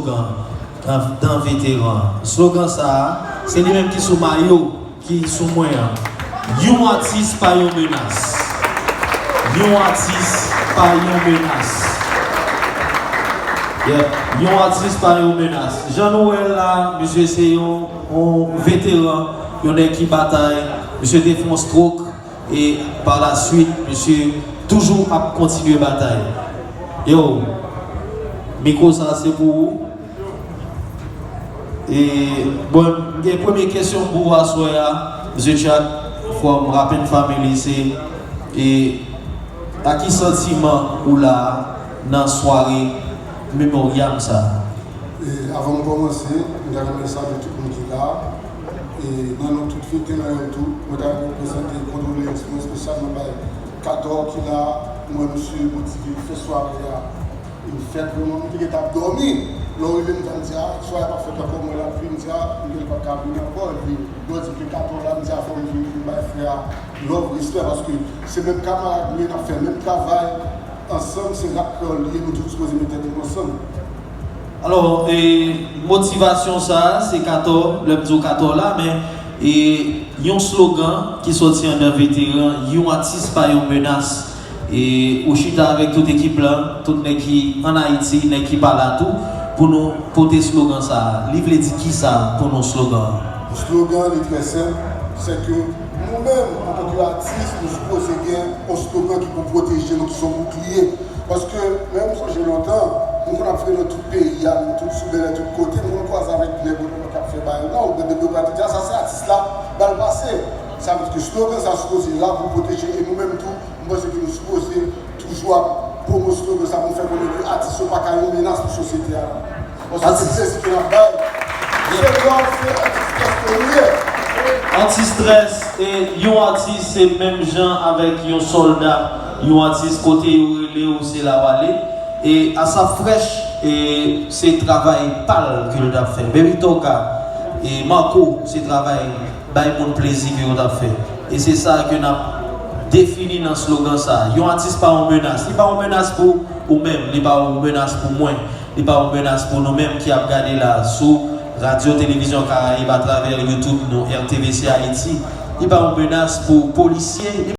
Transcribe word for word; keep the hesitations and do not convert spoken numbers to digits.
slogan dan veteran. Slogan sa a, se li menm ki sou mayo ki sou mwen an. Yon atis pa yon menas. Yon atis pa yon menas. Yeah. Yon atis pa yon menas. Jan nou wè l la, misye se yon, yon veteran, yon nèg ki batay. Misye te fè yon stroke e pa la swit, misye toujou ap kontinye batay. Yo, mikwo sa se pou ou. E, bon, m gen premye kesyon pou ou aswè a, mesye Chuck, from Rap and Family, se, e, a ki santiman ou la a nan sware Memoryam sa a? E, avan m kòmanse, m ta renmen salye tout moun ki la. E, nan non tout veteran yo tou, mwen ta renmen prezante kondoleyans mwen espesyalman bay Kator ki la, mwen, misye motive, fè sware a. Li fèt vrèman, m te gentan ap dòmi. Lè w rele m, m di, a, sware a p ap fèt ankò, mwen l ap vin, m di, a, m genlè p ap ka vin ankò. Epi, lè w di m ke Kator la, m di, a, fò m vin, vin bay frè a love, respè, paske se menm kamarad nou ye, n ap fè menm travay ansanm, se rap kreyòl li ye, nou tout sipoze met tèt nou ansanm. Alò, e, motivasyon sa a, se Kator, lè m di w Kator la, men, e, yon slogan ki sòti anndan veteran, yon atis pa yon menas. E ou chita avèk tout ekip la, tout nèg ki ann Ayiti, nèg ki pa la tou, pou nou pote slogan sa a. Li vle di kisa pou nou slogan an? Slogan an, li trè senp, se ke nou menm, antanke atis, nou sipoze gen yon slogan ki pou pwoteje nou, ki se yon boukliye. Paske, menm m sonje lontan, nou konn ap fè nan tout peyi a, nan tout sou bèlè, tout kote, nou konn kwaze avèk nèg yo k ap fè bagay la, ou gen de bò pa di, a, sa se atis la, ba l pase. Sa vle di ke slogan sa sipoze la pou pwoteje, e nou menm tou, m panse ke nou sipoze toujou ap pwomosyon de sa pou n fè konnen ke atis yo pa ka yon menas pou sosyete a. Paske se plezi ke n ap bay. Se lòm, se antistrès ke nou ye. Antistrès, e yon atis se menm jan avèk yon sòlda. Yon atis kote yo rele w, se la w ale. E Asap Fresh, e se travay pa l ke l t ap fè. Baby Toga, e Marco, se travay bay moun plezi ke yo t ap fè. E se sa ke n ap defini nan slogan sa a. Yon atis pa yon menas. Li pa yon menas pou ou menm, li pa yon menas pou mwen, li pa yon menas pou nou menm ki ap gade la sou Radyo Televizyon Karayib atravè YouTube nou, R T V C Haïti. Li pa yon menas pou polisye, li